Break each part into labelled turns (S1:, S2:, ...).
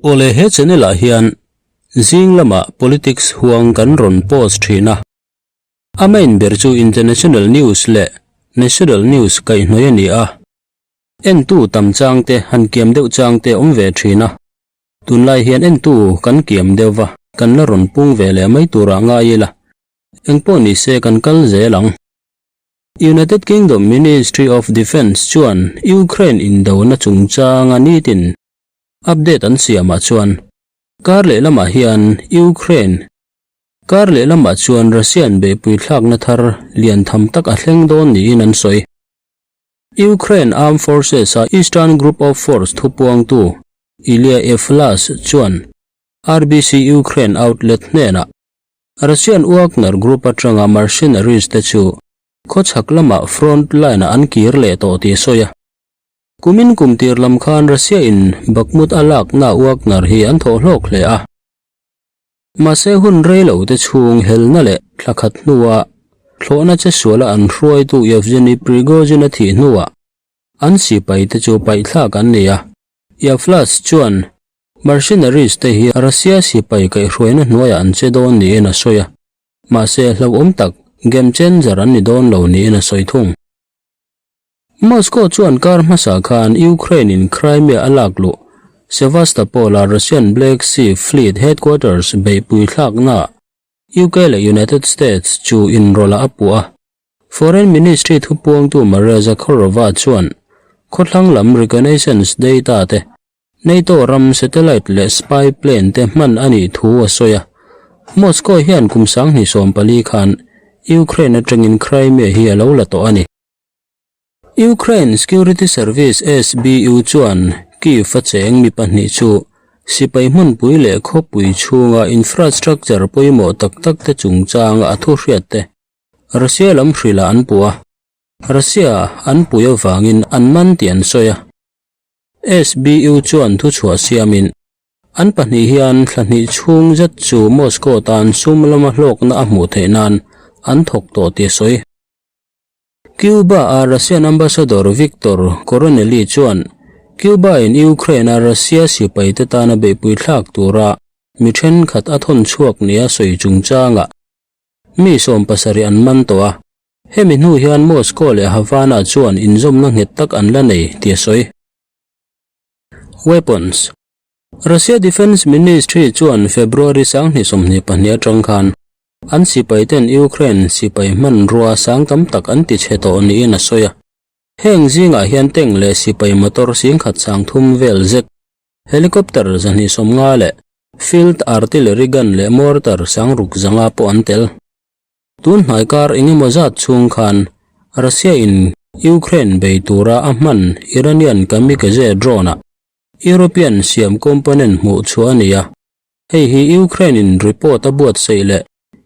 S1: Awle he channel ah hian zing lamah politics huang kan rawn post thin a. A main ber chu international news leh national news kaihhnawih a ni a. Entu tam chang te han kiam deuh chang te awm ve thin a. Tunlai hian entu kan kiam deuh va, kan la rawn pung ve leh mai turah ngai ila. Engpawh ni se kan kal zel ang. United Kingdom Ministry of Defence chuan Ukraine indona chungchanga nitin update an siamah chuan kar lehlamah hian Ukraine kar lehlamah chuan Russian beihpui thlakna thar lian tham tak a thleng dawn niin an sawi. Ukraine Armed Forces-a Eastern Group of Force thupuangtu Ilya Eflas chuan RBC Ukraine outlet hnenah Russian Wagner Group atanga mercenaries te chu khawchhak lamah front line-ah an kir leh tawh tih a sawi a. Kumin kum tir lam khan Russia in Bakhmut a lakna Wagner hi an thawh hlawk hle a. Mahse hun rei lo te chhung helna leh thla khat hnua thlawhna che suala an hruaitu Yevgeny Prigozhin a thih hnuah an sipai te chu paihthlak an ni a. Yaflas chuan Mercenaries te hi Russia sipai kaihhruaina hnuaiah an che dawn niin a sawi a, mahse hlauhawm tak game changer an ni dawn lo niin a sawi thung. Moscow chuan kar hmasa khan Ukraine in Crimea a lak luh Sevastopol-a Russian Black Sea Fleet headquarters beihpui thlaknaah UK leh United States chu inrawlh a puh a. Foreign Ministry thupuangtu Maria Zakharova chuan khawthlang lam reconnaissance data te NATO ram satellite leh spy plane te hman a nih thu a sawi a. Moscow hian kum 2014 khan Ukraine atangin Crimea hi a lo la tawh a ni. Ukraine Security Service, SBU, chuan Kyiv a cheng mi pahnih chu sipai hmunpui leh khawpui chhunga infrastructure pawimawh tak tak te chungchanga a thu hriat te Russia lam hrilh ah an puh a. Russia an pui avangin an man tih an sawi a. SBU chuan thuchhuah siamin, an pahnih hian thla hnih chhung zet chu Moscow tan sum lama hlawkna a hmuh theih nan an thawk tawh tih a sawi. Cuba-a Russian Ambassador Viktor Koronelli chuan Cuba-in Ukraine-a Russia sipaite tana beihpui thlak tura mi thenkhat a thawn chhuak nia sawi chungchangah mi 70 an man tawh a. Hemi hnu hian Moscow leh Havana chuan inzawmna nghet tak an la nei tih a sawi. Weapons Russia Defence Ministry chuan February 2022 atang khan an sipaiten Ukraine sipai hmanrua sang tam tak an ti chhe tawh niin a sawi a. Heng zingah hian tank leh sipai motor singkhat 30 vel zet, helicopter 250 leh field artillery gun leh mortar 600 pawh an tel. Tun hnai kar engemaw zat chhung khan Russia in Ukraine bei tura a hman Iranian kamikaze drone ah European siam component hmuh chhuah a ni a, hei hi Ukraine in report a buatsaih leh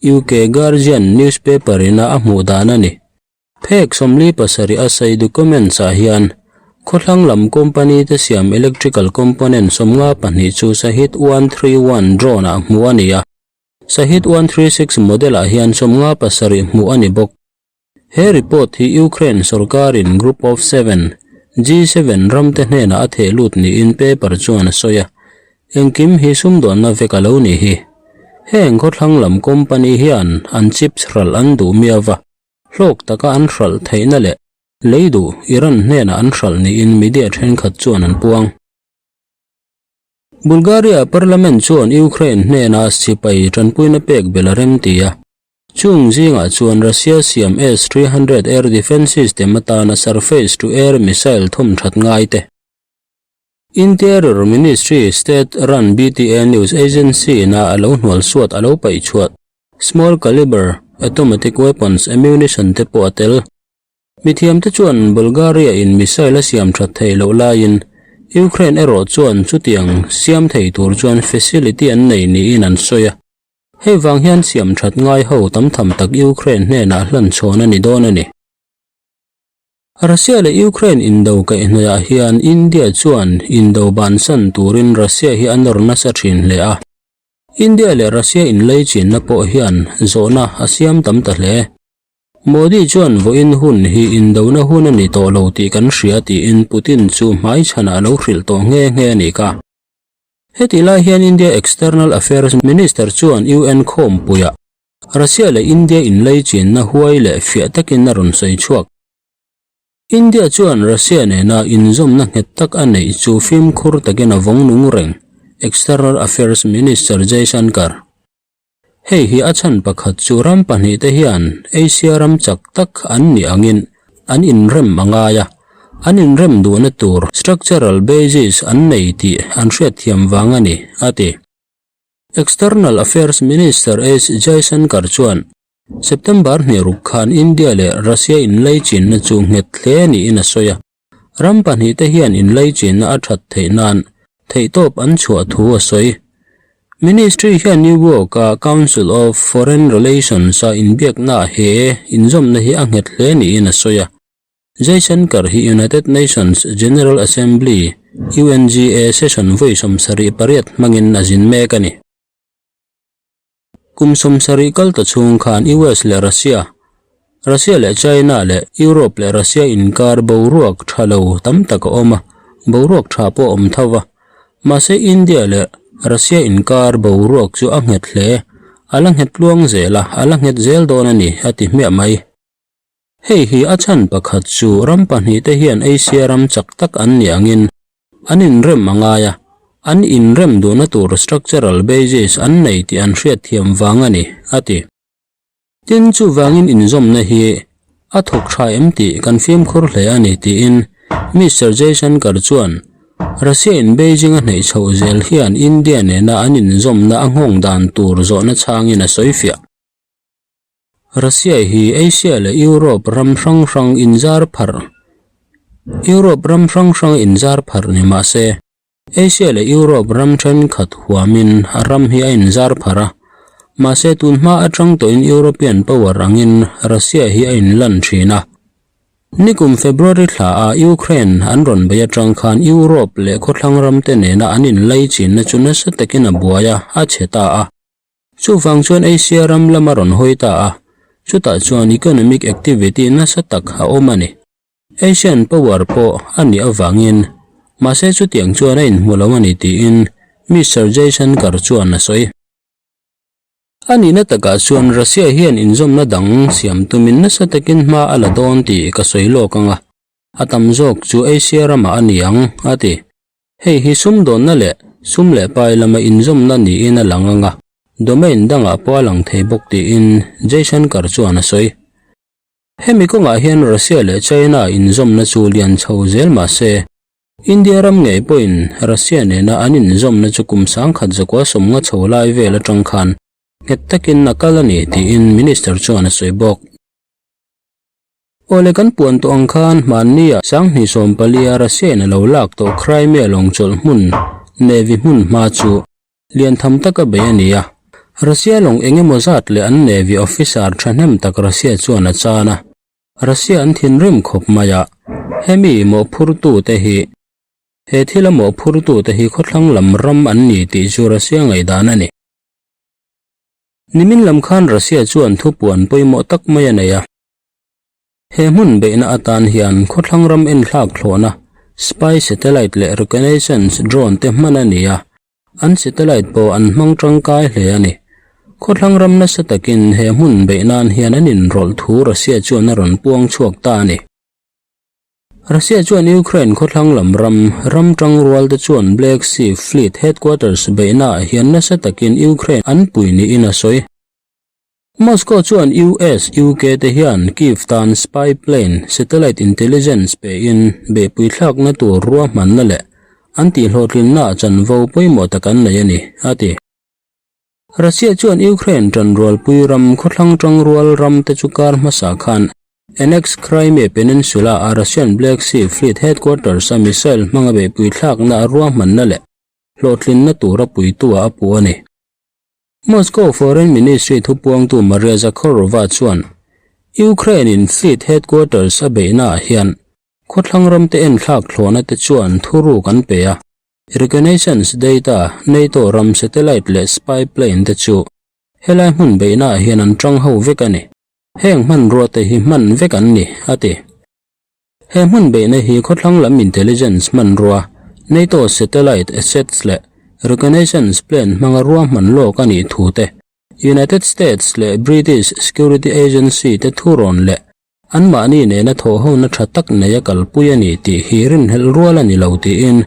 S1: UK Guardian newspaper ina a hmuh dan a ni. Phek 47 a sawi documents ah hian khawthlang lam company te siam electrical component 52 chu Shahed 131 drone ah hmuh a ni a. Shahed 136 model ah hian 57 hmuh a ni bawk. He report hi Ukraine sorkarin Group of Seven, G7, ramte hnenah a theh lut niin paper chuan a sawi a. Engkim hi sumdawnna vek a lo ni hi. Heng khawthlang lam company hian an chips hralh an duh miau va, hlawk taka an hralh theihna leh lei duh Iran hnenah an hralh niin media thenkhat chuan an puang. Bulgaria Parliament chuan Ukraine hnena sipai tanpuina pek belh a rem ti a. Chung zingah chuan Russia siam S-300 air defence system atana surface-to-air missile thawm that ngai te. Interior Ministry state-run BTA news agency ina a lo hnual suat a lo paih chhuat small caliber automatic weapons ammunition te pawh a tel. Mithiamte chuan Bulgaria in missile a siam that theih loh laiin Ukraine erawh chuan chutiang siam thei tur chuan facility an nei niin an sawi a. Hei vang hian siam that ngai ho tam tham tak Ukraine hnenah hlan chhawn a ni dawn a ni. Russia leh Ukraine indo kaihhnawihah hian India chuan indo bansan turin Russia hi a nawr nasa thin hle a. India leh Russia inleichinna pawh hian zawhna a siam tam ta hle. Modi chuan vawiin hun hi indona hun a ni tawh lo tih kan hria tiin Putin chu hmaichhanah a lo hrilh tawh nghe nghe a nih kha. Hetih lai hian India External Affairs Minister chuan UN khawmpuiah Russia leh India inlaichinna huai leh fiah takin a rawn sawi chhuak. India chuan Russia nena inzawmna nghet tak a neih chu fimkhur takin a vawng nung reng, External Affairs Minister Jaishankar. Hei hi a chhan pakhat chu ram pahnihte hian Asia ram chak tak an nih angin an inrem a ngai a, an inrem duhna tur structural basis an nei tih an hriatthiam vang a ni, a ti. External Affairs Minister S Jaishankar chuan September hniaruk khan India leh Russia inlaichinna chu nghet hle niin a sawi a, ram pahnihte hian inlaichinna a that theih nan theihtawp an chhuah thu a sawi. Ministry hian New York-a Council of Foreign Relations-a inbiaknaah he inzawmna hi a nghet hle niin a sawi a. Jaishankar hi United Nations General Assembly, UNGA, session vawi 78 hmangin a zin mek a ni. Kum 70 kal ta chhung khan US leh Russia, Russia leh China leh Europe leh Russia inkar boruak tha lo tam tak a awm a, boruak tha pawh a awm tho va. Mahse India leh Russia inkar boruak chu a nghet hle, a la nghet tluang zel a, a la nghet zel dawn a ni, a ti hmiah mai. Hei hi a chhan pakhat chu ram pahnihte hian Asia ram chak tak an nih angin an inrem a ngai a, an inrem duhna tur structural basis an nei tih an hriatthiam vang a ni, a ti. Tin, chuvangin inzawmna hi a thawk tha em tih kan fimkhur hle a ni tiin Mister Jaishankar chuan Russia-in Beijing a hneih chhoh zel hian India nena an inzawmna a nghawng dan tur zawhna chhangin a sawifiah. Russia hi Asia leh Europe ram hrang hrang inzar pharh Europe ram hrang hrang inzar pharh ni mah se, Asia leh Europe ram thenkhat huamin a ram hi a inzar pharh a. Mahse tun hma atang tawhin European power angin Russia hi a inlan thin a. Nikum February thla a Ukraine an rawn bei atang khan Europe leh khawthlang ramte nena an inlaichinna chu nasa takin a buai a, a chhe ta a. Chuvang chuan Asia ram lam a rawn hawi ta a, chutah chuan economic activity nasa tak a awm a ni. Asian power pawh a nih avangin, mahse chutiang chuan a inhmu lo a ni tiin Mister Jaishankar chuan a sawi. A nihna takah chuan Russia hian inzawmna dang siam tumin nasa takin hma a la dawn tih ka sawi lawk ang a, a tam zawk chu Asia ramah a ni ang, a ti. Hei hi sumdawnna leh sum leh pai lama inzawmna niin a lang ang a, domain dangah pawh a lang thei bawk tiin Jaishankar chuan a sawi. Hemi kawngah hian Russia leh China inzawmna chu lian chho zel mah se, India ram ngei pawhin Russia nena an inzawmna chu kum 1950 chho lai vel atang khan nghet takin a kal a ni tiin Minister chuan a sawi bawk. Awle kan puan tawh ang khan hmannia 2014 a Russia-in a lo lak tawh Crimea lawng chawlh hmun Navy hmun hma chu lian tham taka bei a ni a. Russia lawng eng emaw zat leh an Navy officer thahnem tak Russia chuan a chan a. Russia an thinrim khawp mai a, hemi mawhphurtute hi he thila mawhphurtute hi khawthlang lam ram an ni tih chu Russia ngaihdan a ni. Nimin lam khan Russia chuan thupuan pawimawh tak mai a nei a. He hmun beihna atan hian khawthlang ram enthlak thlawhna spy satellite leh reconnaissance drone te hman a ni a, an satellite pawh an hmang tangkai hle a ni. Khawthlang ram nasa takin he hmun beih nan hian an inrawlh thu Russia chuan a rawn puang chhuak ta a ni. Russia chuan Ukraine khawthlang lam ram ram tangrual te chuan Black Sea Fleet headquarters beihnaah hian nasa takin Ukraine an pui niin a sawi. Moscow chuan US, UK te hian Kyiv tan spy plane, satellite intelligence pein beihpui thlakna tur ruahmanna leh an tihhlawhtlinnaah chanvo pawimawh tak an nei a ni, a ti. Russia chuan Ukraine tanrualpui ram khawthlang tangrual ram te chu kar hmasa khan annex Crimea Peninsula a Russian Black Sea Fleet headquarters a missile hmanga beihpui thlakna a ruahmanna leh hlawhtlinna tura puitua a puh a ni. Moscow Foreign Ministry thupuangtu Maria Zakharova chuan Ukraine-in fleet headquarters a beihnaah hian khawthlang ramte enthlak thlawhna te chuan thuruk an pe a, reconnaissance data, NATO ram satellite leh spy plane te chu helai hmun beihnaah hian an tang ho vek a ni. Heng hmanrua te hi hman vek an ni, a ti. He hmun beihna hi khawthlang lam intelligence hmanrua, NATO satellite assets leh Reconnaissance plan hmanga ruahman lawk a nih thu te, United States leh British security agency te thurawn leh anmahni nena thawhhona tha tak neia kalpui a ni tih hi rinhlelh rual a ni lo tiin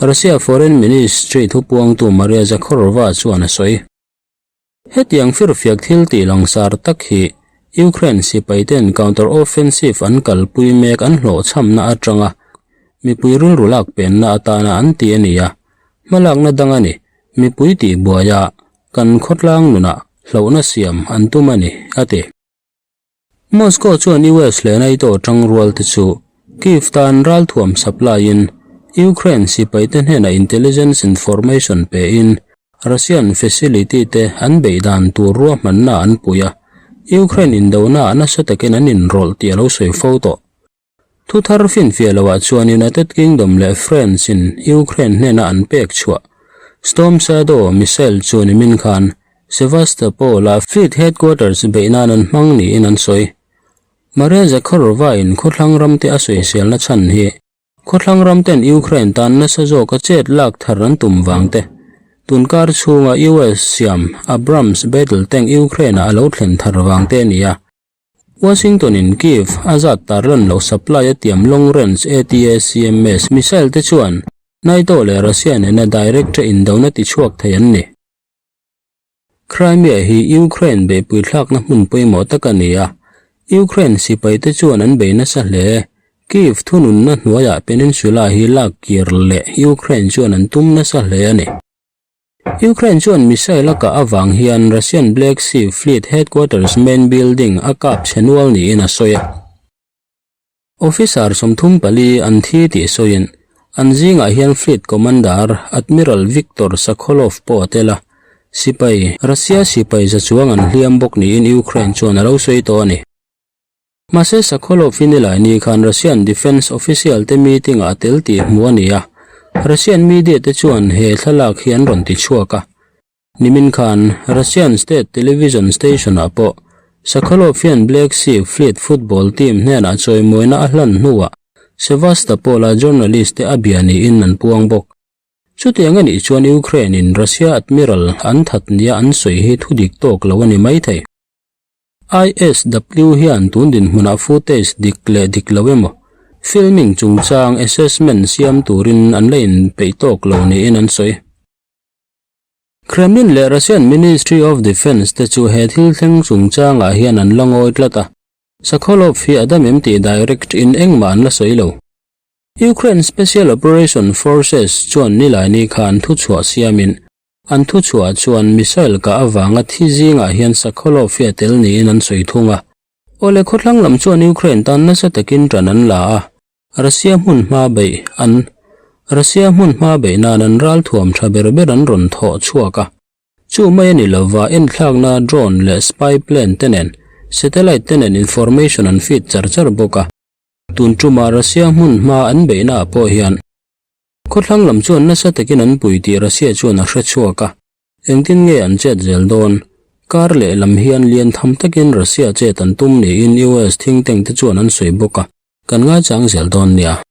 S1: Russia Foreign Ministry thupuangtu Maria Zakharova chuan a sawi. Hetiang firfiak thil tih langsar tak hi Ukraine sipaiten counter-offensive an kalpui mek an hlawhchhamna atanga mipui rilru lak penna atana an ti a ni a, hmalakna dang a ni. Mipui tihbuaia kan khawtlang nunah hlauhna siam an tum a ni, a ti. Moscow chuan US leh NATO tangrual te chu Kyiv tan ralthuam supply in Ukraine sipaite hnenah intelligence information pe in Russian facility te an beih dan tur ruahmanna an pui a, Ukraine indona ah nasa takin an inrawlh tih a lo sawi fo tawh. Thu thar finfiah loah chuan United Kingdom leh France in Ukraine hnena an pek chhuah Storm Shadow missile chu nimin khan Sevastopol a Fleet Headquarters beih nan an hmang niin an sawi. Maria Zakharova in khawthlang ramte a sawiselna chhan hi khawthlang ramten Ukraine tan nasa zawka chet lak thar an tum vang te, tunkar chhunga US siam Abrams battle tank Ukraine ah a lo thlen thar vang te a ni a. Washington in Kyiv a zat tarlan loh supply a tiam long range ATACMS missile te chuan NATO leh Russia nena direct a indona tichhuak thei an ni. Crimea hi Ukraine beihpui thlakna hmun pawimawh tak a ni a, Ukraine sipai te chuan an bei nasa hle. Kyiv thununna hnuaiah peninsula hi lak kir leh Ukraine chuan an tum nasa hle a ni. Ukraine chuan missile a kah avang hian Russian Black Sea Fleet headquarters main building a kap chhe nual niin a sawi a. Officer 34 an thi tih sawiin an zingah hian Fleet Commander Admiral Viktor Sokolov pawh a tel a, sipai Russia sipai za chuang an hliam bawk niin Ukraine chuan a lo sawi tawh a ni. Mahse Sokolov hi nilai ni khan Russian Defence official te meeting ah a tel tih hmuh a ni a, Russian media te chuan he thlalak hi an rawn ti chhuak a. Nimin khan Russian state television station ah pawh Sokolov hian Black Sea Fleet football team hnenah chawimawina a hlan hnuah Sevastopol a journalist te a bia niin an puang bawk. Chutiang a nih chuan Ukraine in Russia admiral an that nia an sawi hi thudik tawk lo a ni maithei. ISW hian tun dinhmunah footage dik leh dik lo emaw, filming chungchang assessment siam turin an la inpeih tawk lo niin an sawi. Kremlin leh Russian Ministry of Defence te chu he thil thleng chungchangah hian an la ngawi tlat a, Sokolov hi a dam em tih direct in engmah an la sawi lo. Ukraine Special Operation Forces chuan Nilaini khan thuchhuah siamin An thuchhuah chuan missile kah avanga thi zingah hian Sokolov hi a tel niin an sawi thung a. Awle khawthlang lam chuan Ukraine tan nasa takin ṭan an la a, Russia hmun hma beih an Russia hmun hma beih nan an ralthuam ṭha ber ber an rawn thawh chhuak a. Chu mai a ni lova enthlakna drone leh spy plane te nen satellite te nen information an feed char char bawk a. Tun ṭuma Russia hmun hma an beihnaah pawh hian Khawthlang lam chuan nasa takin an pui tih Russia chuan a hre chhuak a, engtin nge an chet zel dawn? Kar leh lam hian lian tham takin Russia chet an tum niin US think tank te chuan an sawi bawk a, kan ngaichang zel dawn nia.